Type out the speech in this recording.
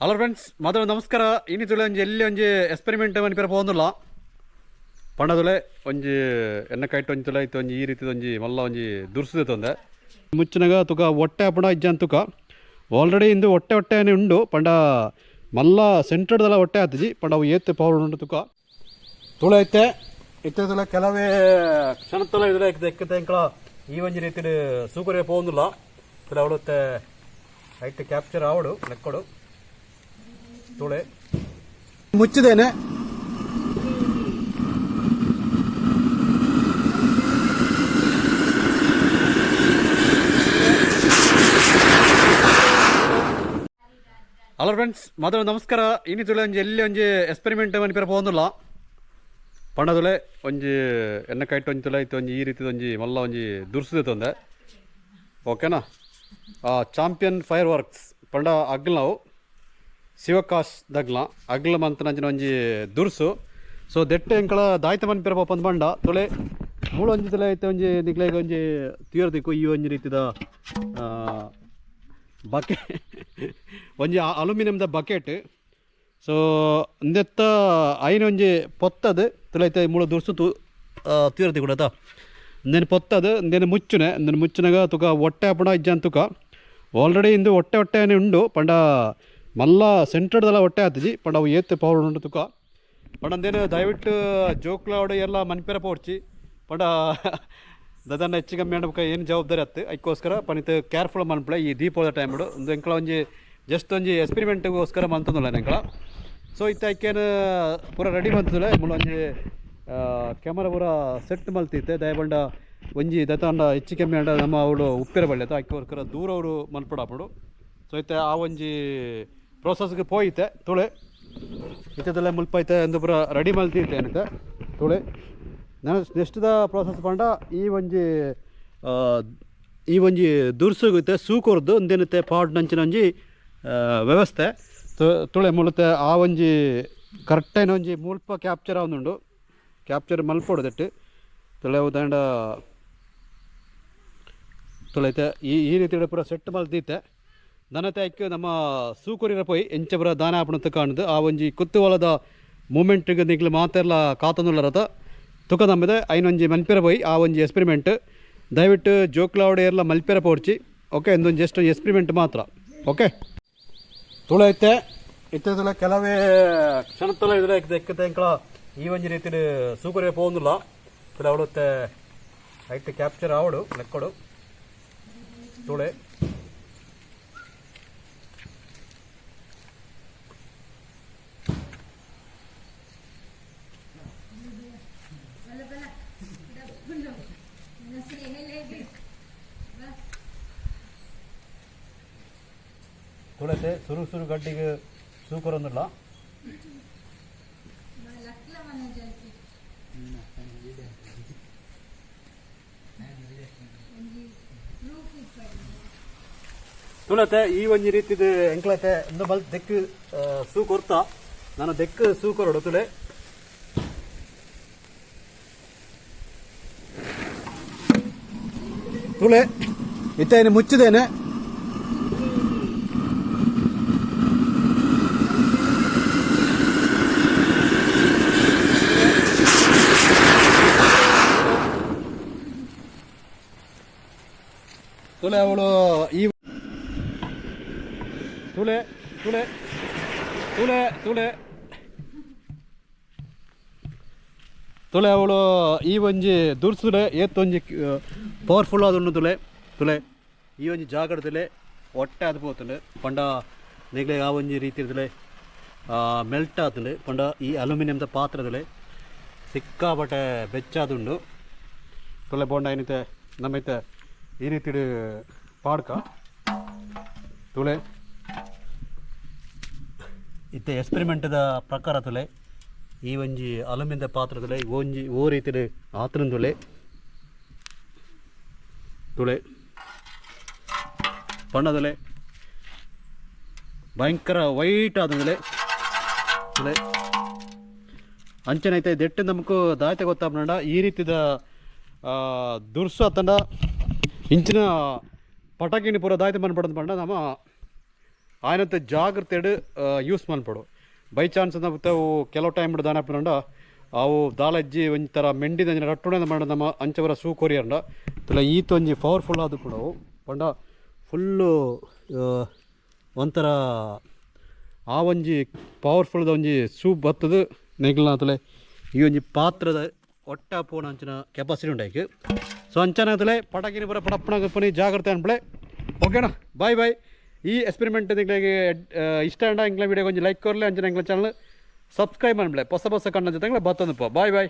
Hello friends, ಮಾತ್ರ ನಮಸ್ಕಾರ. ಇನಿ ತುಳೆ ಒಂಜಿ ಎಲ್ಲಿ ಒಂಜಿ ಎಕ್ಸ್ಪೆರಿಮೆಂಟ್ ಮನ್ಪಿರ ಪೋವೊಂದುಲ್ಲ. ಪಂಡದುಲೆ ಒಂಜಿ ಎನ್ನ ಕೈಟ್ ಒಂಜಿ ತುಲೆ ಇತ್ತು ಒಂಜಿ ಈ ರೀತಿದ ಒಂಜಿ ಮಲ್ಲ ಒಂಜಿ ದುರ್ಸುದೆ ತೊಂದೆ ಮುಚ್ಚಿನಾಗ ತುಕ ಒಟ್ಟೆ ಆಪುಂಡ ಇಜ್ಜಾನ್ ತುಕ. ಆಲ್ರೆಡಿ ಇಂದು ಒಟ್ಟೆ ಒಟ್ಟೆನೆ ಉಂಡು. ಪಂಡ ಮಲ್ಲ ಸೆಂಟರ್ದಲ್ಲ ಒಟ್ಟೆ ಆತಿಜಿ. ಪಂಡ ಅವು ಏತ್ ಪವರ್ ಉಂಡು ತುಕ. ತುಳೆ ಐತೆ ಇತ್ತೆ ತುಲೆ ಕೆಲವೇ ಕ್ಷಣತ್ತಲ ಇದ್ರೆ ಎಕ್ಕತೆ ಎಂಕಲ ಈ ಒಂಜಿ ರೀತಿಡ್ ಸೂಕರೆ ಪೋವೊಂದುಲ್ಲ. ತುಲೆ ಅವಳುತ್ತೆ ಐಟ್ ಕ್ಯಾಪ್ಚರ್ ಆವಡು ಲೆಕ್ಕೊಡು. ತುಳೆ ಮುಚ್ಚಿದೇನೆ. ಹಲೋ ಫ್ರೆಂಡ್ಸ್, ಮಾತ್ರ ನಮಸ್ಕಾರ. ಇನಿ ತುಳೆ ಒಂಜಿ ಎಲ್ಲಿ ಒಂಜಿ ಎಕ್ಸ್ಪೆರಿಮೆಂಟ್ ಮನ್ಪಿರ ಪೋವೊಂದುಲ್ಲ. ಪಂಡದುಲೆ ಒಂಜಿ ಎನ್ನ ಕೈಟ್ ಒಂಜಿ ತುಲೆ ಇತ್ತು ಒಂಜಿ ಈ ರೀತಿದ ಒಂಜಿ ಮಲ್ಲ ಒಂಜಿ ದುರ್ಸುದೆ ತೊಂದೆ. ಓಕೆನಾ? ಚಾಂಪಿಯನ್ ಫೈರ್ ವರ್ಕ್ಸ್ ಪಂಡ ಅಗ್ಲವು ಶಿವಕಾಶ್ ದಗ್ಲ ಅಗ್ಲ ಮಂತನಂಚಿನ ಒಂಜಿ ದುರ್ಸು. ಸೊ ದೆಟ್ಟೆ ಎಂಕಲ ದಾಯ್ತ ಮನ್ಪಿರ ಪೋಪಂದ್ ಪಂಡ ತುಳೆ ಮೂಳು ಒಂಜಿ ತುಲೆ ಐತೆ ಒಂಜಿ ನಿಕ್ಲೆಗ್ ಒಂಜಿ ತೀರ ದಿಕ್ಕು ಈ ಒಂಜಿ ರೀತಿದ ಬಕೆ ಒಂಜಿ ಅಲ್ಯೂಮಿನಿಯಂದ ಬಕೆಟ್. ಸೊ ಇಂದೆತ್ತ ಐನ ಒಂಜಿ ಪೊತ್ತದು ತುಲೈತೆ ಮೂಳು ದುರ್ಸು ತು ತೀರ ದಿಕ್ಕುಡತ. ಇಂದೇನು ಪೊತ್ತದು ಇಂದೇನು ಮುಚ್ಚುನೆ. ಇಂದೇನು ಮುಚ್ಚುನಗ ತುಕ ಒಟ್ಟೆ ಆಪುಂಡ ಇಜ್ಜಾನ್ ತುಕ. ಆಲ್ರೆಡಿ ಇಂದು ಒಟ್ಟೆ ಒಟ್ಟೆನೆ ಉಂಡು. ಪಂಡ ಮಲ್ಲ ಸೆಂಟರ್ದಲ್ಲ ಒಟ್ಟೆ ಆತಿಜಿ. ಪಂಡ ಅವು ಏತ್ ಪವರ್ ಉಂಡು ತುಕ. ಪಂಡ ಅಂದೇನು ದಯವಿಟ್ಟು ಜೋಕ್ಲಾವಡು ಎಲ್ಲ ಮನ್ಪಿರ ಪೋಡ್ಚಿ. ಪಂಡ ದದನ್ನ ಹೆಚ್ಚು ಕಮ್ಮಿ ಆಂಡ ಬೊಕ ಏನು ಜವಾಬ್ದಾರಿ ಅತ್ತು. ಐಕ್ಕೋಸ್ಕರ ಪನಿತ್ ಕೇರ್ಫುಲ್ ಮನ್ಪುಲೆ ಈ ದೀಪಾವಳಿ ಟೈಮ್ಡು. ಒಂದು ಎಂಕಲ ಒಂಜಿ ಜಸ್ಟ್ ಒಂಜಿ ಎಕ್ಸ್ಪೆರಿಮೆಂಟ್ಗೋಸ್ಕರ ಮಂತೊಂದುಲ್ಲ ಎಂಕಲ. ಸೊ ಇತ್ತೆ ಐಕೇನು ಪೂರ ರೆಡಿ ಮಂತುಲೆ. ಮುಲ್ಲ ಒಂಜಿ ಕ್ಯಾಮರಾ ಪೂರ ಸೆಟ್ ಮಲ್ತಿತ್ತೆ. ದಯಪಂಡ ಒಂಜಿ ದತ್ತಾಂಡ ಹೆಚ್ಚು ಕಮ್ಮಿ ಆಂಡ ನಮ್ಮ ಅವಳು ಉಪ್ಪಿರ ಬಳ್ಳಿ ಐಕ್ಕೋಸ್ಕರ ದೂರ ಅವರು ಮನ್ಪಡಾಪುಂಡು. ಸೊ ಇತ್ತೆ ಆ ಒಂಜಿ ಪ್ರೋಸೆಸ್ಗೆ ಪೋಯಿತೆ. ತುಳೆ ಇತ್ತದೆಲ್ಲ ಮುಲ್ಪ ಐತೆ ಒಂದು ಪೂರ ರೆಡಿ ಮಲ್ತಿತ್ತೆ ಏನಕ್ಕೆ ತುಳೆ. ನಾನು ನೆಕ್ಸ್ಟ್ the process ಪಂಡ ಈ ಒಂಜಿ ದುರ್ಸುಗುತ್ತೆ ಸೂಕೊರ್ದು ಒಂದೇನತ್ತೆ ಪಾಡ್ ನಂಚಿನ ಒಂಜಿ ವ್ಯವಸ್ಥೆ. ತುಳೆ ಮುಳುತೆ ಆ ಒಂಜಿ ಕರೆಕ್ಟೈನ ಒಂಜಿ ಮುಲ್ಪ ಕ್ಯಾಪ್ಚರ್ ಆವೊಂದುಂಡು. ಕ್ಯಾಪ್ಚರ್ ಮಲ್ಪೊಡು ದೆಟ್ಟು. ತುಳೆ ದಂಡ ತುಳೈತೆ ಈ ಈ ರೀತಿ ಪೂರ ಸೆಟ್ ಮಲ್ದಿತ್ತೆ. ದನತೆ ಐಕ್ ನಮ್ಮ ಸೂಕುರಿರ ಪೋಯಿ ಎಂಚ ಪೂರ ದಾನ ಆಪುಣಂತ ಕಾಣುದು. ಆ ಒಂಜಿ ಕುತ್ತುವಲದ ಮೂಮೆಂಟ್ಗೆ ನಿಕ್ಲು ಮಾತೆರ್ಲ ಕಾತೊಂದುಲ್ಲರತ ತುಕ ನಮ್ಮದೆ ಐನೊಂಜಿ ಮನ್ಪಿರ ಪೋಯಿ ಆ ಒಂಜಿ ಎಕ್ಸ್ಪೆರಿಮೆಂಟ್. ದಯವಿಟ್ಟು ಜೋಕ್ಲಾವಡೆ ಎಲ್ಲ ಮಲ್ಪಿರ ಪೋಡ್ಚಿ. ಓಕೆ, ಇಂದೊಂದು ಜಸ್ಟ್ ಒಂಜಿ ಎಕ್ಸ್ಪೆರಿಮೆಂಟ್ ಮಾತ್ರ. ಓಕೆ, ತುಳು ಐತೆ ಇತ್ತೆ ತುಳ ಕೆಲವೇ ಕ್ಷಣತ್ತಲ ಇದ್ರೆ ಎಕ್ಕತೆ ಎಂಕಲ ಈ ಒಂಜಿ ರೀತಿಡ್ ಸೂಕರೆ ಪೋವೊಂದುಲ್ಲ. ತುಳೆ ಅವಳುತ್ತೆ ಐಟ್ ಕ್ಯಾಪ್ಚರ್ ಆವಡು ಲೆಕ್ಕೊಡು. ತುಳೆ ತುಳತೆ ಸುರು ಸುರು ಗಡ್ಡಿಗೆ ಸೂಕರೊಂದುಲ್ಲ. ತುಳತೆ ಈ ಒಂಜಿ ರೀತಿದ ಎಂಕ್ಲತೆ ಒಂದು ಬಲ್ ದೆಕ್ ಸೂ ಕೊರ್ತ. ನಾನು ದೆಕ್ ಸೂ ಕೊರಡು. ತುಳೆ ತುಳೆ ಇತ್ತೇನೆ ಮುಚ್ಚಿದೇನೆ. ತುಳೆ ಅವಳು ಈ ತುಳೆ ತುಳೆ ತುಳೆ ತುಳೆ ತುಳೆ ಅವಳು ಈ ಒಂಜಿ ದುರ್ಸುಲೆ ಏತ್ ಒಂಜಿ ಪವರ್ಫುಲ್ ಆದುಂಡು. ತುಳೆ ತುಳೆ ಈ ಒಂಜಿ ಜಾಗಡ್ ತುಲೆ ಒಟ್ಟೆ ಆದ್ ಪೋತುಂಡು. ಪಂಡ ನಿಗ್ಲೆ ಆ ಒಂಜಿ ರೀತಿ ತುಲೆ ಮೆಲ್ಟ್ ಆತುಂಡು. ಪಂಡ ಈ ಅಲ್ಯೂಮಿನಿಯಂದ ಪಾತ್ರ ತುಲೆ ಸಿಕ್ಕಾಪಟ್ಟೆ ಬೆಚ್ಚಾದುಂಡು. ತುಲೆ ಬೋಂಡ ಏನಿತೆ ನಮ್ಮೈತೆ ಈ ರೀತಿ ಪಾಡ್ಕ. ತುಳೆ ಇತ್ತೆ ಎಕ್ಸ್ಪೆರಿಮೆಂಟ್ದ ಪ್ರಕಾರ ತುಲೆ ಈ ಒಂಜಿ ಅಲುಮಿನಿಯಂದ ಪಾತ್ರ ತುಲೆ ಒಂಜಿ ಓ ರೀತಿಡ್ ಆತುಂದುಲೆ. ತುಳೆ ಪಂಡದುಲೆ ಭಯಂಕರ ವೈಟ್ ಆದಂದುಲೆ. ತುಳೆ ಅಂಚನೆ ಐತೆ ದೆಟ್ಟು ನಮಕು ದಾಯ್ತೆ ಗೊತ್ತಾಪುಂಡ. ಈ ರೀತಿದ ದುರ್ಸು ಅತ್ತಂಡ ಇಂಚಿನ ಪಟಾಕಿನ ಪೂರ ದಾಯ್ತೆ ಮನ್ಪಡೋದು ಪಂಡ ನಮ್ಮ ಆಯನಂತ ಜಾಗ್ರತೆಡ್ ಯೂಸ್ ಮನ್ಪೊಡು. ಬೈ ಚಾನ್ಸ್ ಅವು ಕೆಲವು ಟೈಮ್ ದಾನಪುನಂಡ ಅವು ದಾಲಜ್ಜಿ ಒಂಜಿ ಥರ ಮೆಂಡಿದ ರಟ್ಟುಣೆ ಮಂಡ ನಮ್ಮ ಅಂಚವರ ಸೂ ಕೊರಿಯರ್ಂಡ ತುಲ ಈತ್ ಒಂಜಿ ಪವರ್ಫುಲ್ ಆದುಪ್ಪುಂಡು ಅವು. ಪಂಡ ಫುಲ್ಲು ಒಂಥರ ಆ ಒಂಜಿ ಪವರ್ಫುಲ್ದ ಒಂಜಿ ಸೂಪ್ ಬತ್ತದು ನೆಗ್ಲ ತುಲೆ ಈ ಒಂಜಿ ಪಾತ್ರದ ಒಟ್ಟ ಪೋಣ ಅಂಚಿನ ಕೆಪಾಸಿಟಿ ಉಂಡಾಯ್ಕ್. ಸೊ ಅಂಚನೆ ತುಲೆ ಪಟಾಕಿನ ಪೂರ ಪಡಪ್ಪಣ ಪುನಿ ಜಾಗ್ರತೆ ಅನ್ಪಳೆ. ಓಕೆನಾ, ಬಾಯ್ ಬಾಯ್. ಈ ಎಕ್ಸ್ಪೆರಿಮೆಂಟ್ ನಿಗಳಿಗೆ ಇಷ್ಟ ಅಂಡ ಎಂಕ್ಲ ವಿಡಿಯೋ ಒಂಜಿ ಲೈಕ್ ಕೊರ್ಲೆ, ಅಂಚನೆ ಎಂಕ್ಲ ಚಾನಲ್ ಸಬ್ಸ್ಕ್ರೈಬ್ ಮನ್ಪಲೆ. ಹೊಸ ಹೊಸ ಕಂಡ ಜೊತೆ ಬತ್ತೊಂದು. Boy boy.